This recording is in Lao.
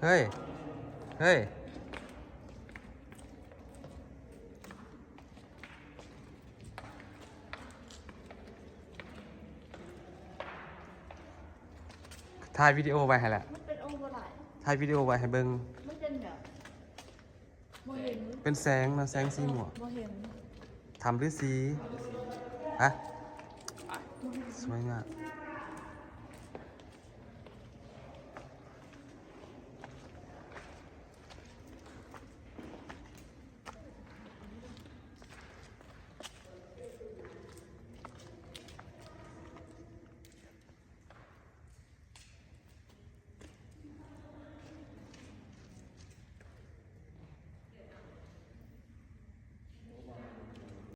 ເຮີ້ຍ ເຮີ້ຍ ຖ່າຍວິດີໂອໄວ້ໃຫ້ແຫຼະ ມັນເປັນອົງບໍ່ຫຼາຍ ຖ່າຍວິດີໂອໄວ້ໃຫ້ເບິ່ງ ມັນເປັນແບບ ບໍ່ເຫັນ ເປັນແສງເນາະ ແສງສີມ່ວງ ບໍ່ເຫັນ ຖ້ຳລືສີ ຮະ ສວຍງາມ